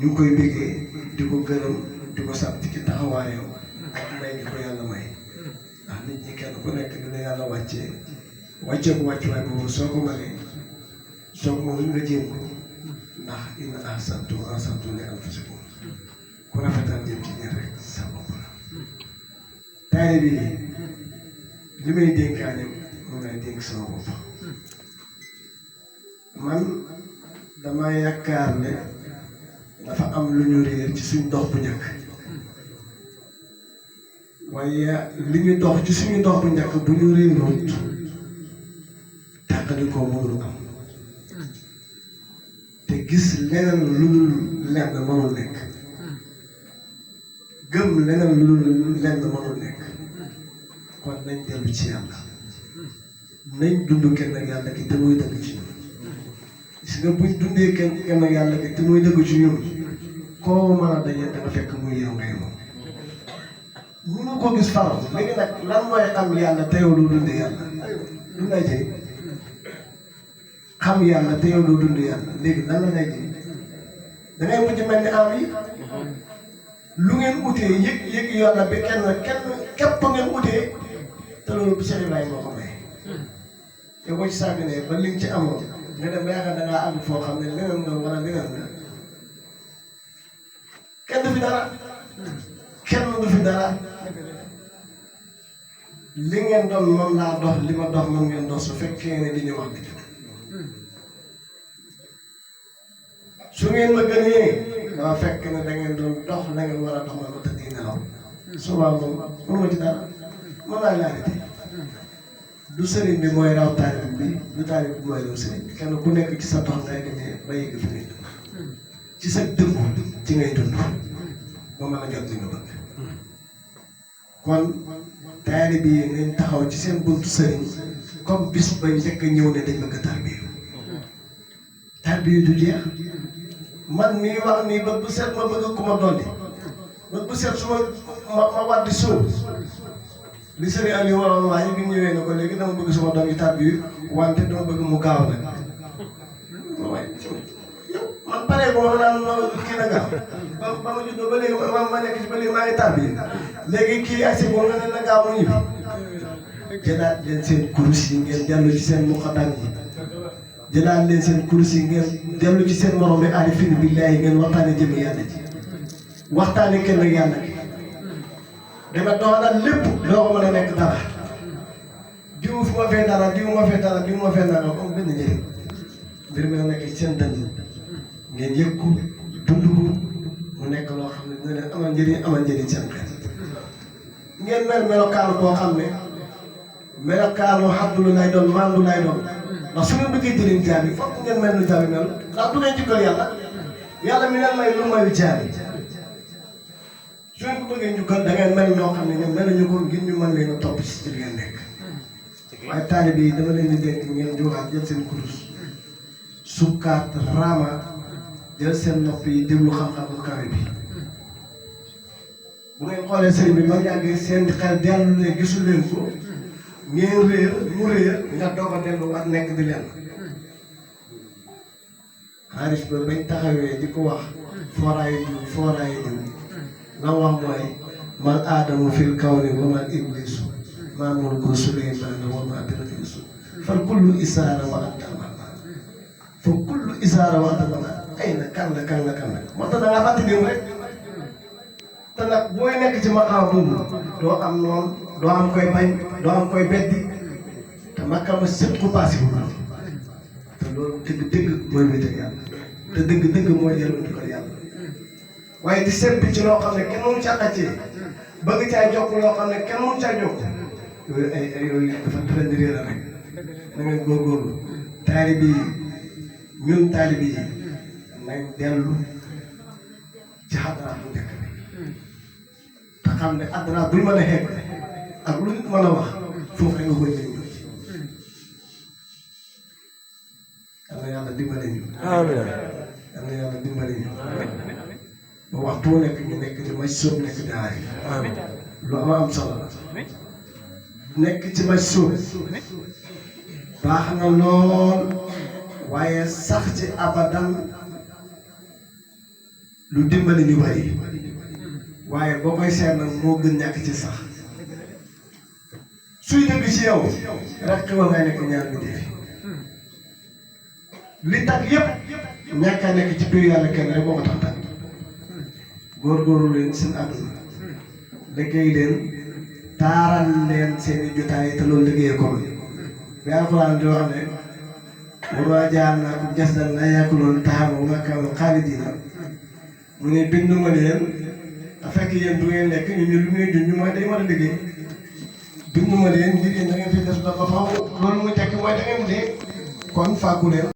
ñu koy bëggee di ko gërëm di ko sant ci taxawaayam ak may gi ko yàlla may ndax nit ñi kenn ku nekk dina yàlla wàccee ko wàccuwaay boobu soo ko mënee soo ko mënul nga jéem ko ndax inna ahsantum li anfusikum ku rafetal jëm ci ñenn rek sa bopp la. taay bi li may dénkaane moom lay dénk sama bopp man dama yaakaar ne dafa am lu ñu réer ci suñ dox bu njëkk waaye li ñu dox ci suñu dox bu njëkk bu ñu réeroot tàqali ko mënul am te gis leneen lu dul lenn mënul nekk gëm leneen lu dul lenn mënul nekk kon nañ dellu ci yàlla nañ dund kenn ak yàlla ki te muy dëgg ci ñun gis nga buñ dundee kenn ak yàlla ki te muy dëgg ci ñun koo mën a daje dafa fekk muy yow ngay moom mënu ko gis faram léegi nag lan mooy xam yàlla te yow doo dund yàlla du ngay jëriñ xam yàlla te yow doo dund yàlla léegi lan la ngay jëriñ da ngay mujj mel ni am yi lu ngeen utee yëg yàlla bi kenn képp ngeen utee te loolu bu Cheikh Ibrahima moo ko may te boo ci sàgganee ba li nga ci amoon nga dem ba yaakaar da ngaa àgg foo xam ne leneen nga wala leneen nga kenn du fi dara kenn du fi dara li ngeen doon moom laa dox li ma dox moom ngeen dox su fekkee ne li ñu wax dëgg su ngeen ma gënee dafa fekk ne da ngeen doon dox la ngeen war a dox ma ko tëdd nelaw souvent moom mënuma ci dara mën naa laa arrêté du sëriñ bi mooy raw taalib bi du taalib bi mooy raw sëriñ bi kenn ku nekk ci sa dox ngay demee ba yegg fi ngay dund ci sa dëggu ci ngay dund ba mën a jot li nga bëgg kon taalib yi nañ taxaw ci seen buntu sëriñ comme bis ba njëkk a ñëw ne dañ bëgg tarbiyu du jeex man mii wax nii ba bu set ma bëgg ku ma dolli ba bu set su ma war di suuf li sëriñ Aliou waroon waaye bi ñëwee na ko léegi dama bëgg suma doom yi tarbiyu wante dama bëgg mu gaaw nag waaye yow man pare ko ma naan kii na gaaw ba ma juddoo ba léegi ma nekk ci ba léegi maa ngi tarbiyu léegi kii ak si boobu nga ne na gaaw mu ñibbi jëlaat leen seen kurus yi ngeen dellu ci seen muqaddam yi jëlaat leen seen kurus yi ngeen dellu ci seen morom bi arifin billahi ngeen waxtaane jëmi yàlla ji waxtaane kenn ak yàlla gi dama doxalal lépp doo ko mën a nekk dara diw fu ma fee dara diw ma fee dara diw ma fee dara comme benn njëriñ mbir mi nekk ci seen dënn ngeen yëg ko dund ko mu nekk loo xam ne dina leen amal njëriñ seen xel ngeen melokaanu boo xam ne melokaanu xabdulu lay doon mandu lay doon ndax su ngeen bëggee jëriñ jaam yi foog ngeen mel ni jaam yi mel ndax du ngeen jukkal yàlla yàlla mi leen may lu mayu jaam yi su ngeen ko bëggee njukkal da ngeen mel ñoo xam ne ñoom mel nañu ko ngir ñu mën leen a topp si ci li ngeen nekk waaye taalibe yi dama leen di dénk ngeen jógaat jël seen kurus sukkaat raama jël seen nopp yi déglu xam-xam bu kawe bi bu ngeen xoolee sëriñ bi ba mu yàggee seen xel dellu ne gisul leen ko ngeen réer mu réer nga doog a delluwaat nekk di leen xaalis ba bañ taxawee di ko wax fooraayu diw la wax mooy man aadamu fil kawni wa man iblisu maa mulku suleymaana wa maa bilqiisu fal kullu isaara wa anta mana fa kullu isaara wa anta mana ay na kan la moo tax da ngaa fàttali rek te nag booy nekk ci maqaam boobu doo am noonu doo am koy bañ doo am koy beddi te maqaam sëpp ko passé bu baax te loolu dëgg-dëgg mooy wéetal yàlla te dëgg-dëgg mooy dellu di ko yàlla waaye di seet ci loo xam ne kenn mënu caa xàccee bëgg caa jokk loo xam ne kenn mënu caa jokk yooyu yooyu dafa leen di réer rek na ngeen góorgóorlu taalibe yi ñun taalibe yi nañ dellu ci xadara bu njëkk bi te xam ne xadara buñ mën a xeeb ak lu nit mën a wax foofu rek nga koy jëriñoo ci yal na yàlla dimbale ñu amiin yal na yàlla dimbale ñu ba waxtu wu nekk ñu nekk ci may sóob nekk ci aari lu am solo la nekk ci may sóob baax na lool waaye sax ci abadan lu dimbali ñu bari waaye boo koy seet nag moo gën ñàkk ci sax suy dëgg ci yow rek xewal ngay nekk ñaar bi defi li tax yëpp ñàkk a nekk ci biir yàlla kenn rek moo ko tax tànn góorgóorlu leen seen àdduna liggéey leen taaral leen seeni jotaay te loolu liggéeyee ko bi alxuraan di wax ne wamaa ja'alnaakum jasadan laa ya'kuluuna ta'aama wa maa kaanu xaalidiina mu ne binduma leen a fekk yéen du ngeen lekk ñu lu ngeen dund mooy day war a liggéey binduma leen ngir yéen da ngeen fi des ba faaw loolu muy tekki mooy da ngeen dee kon fàggu leen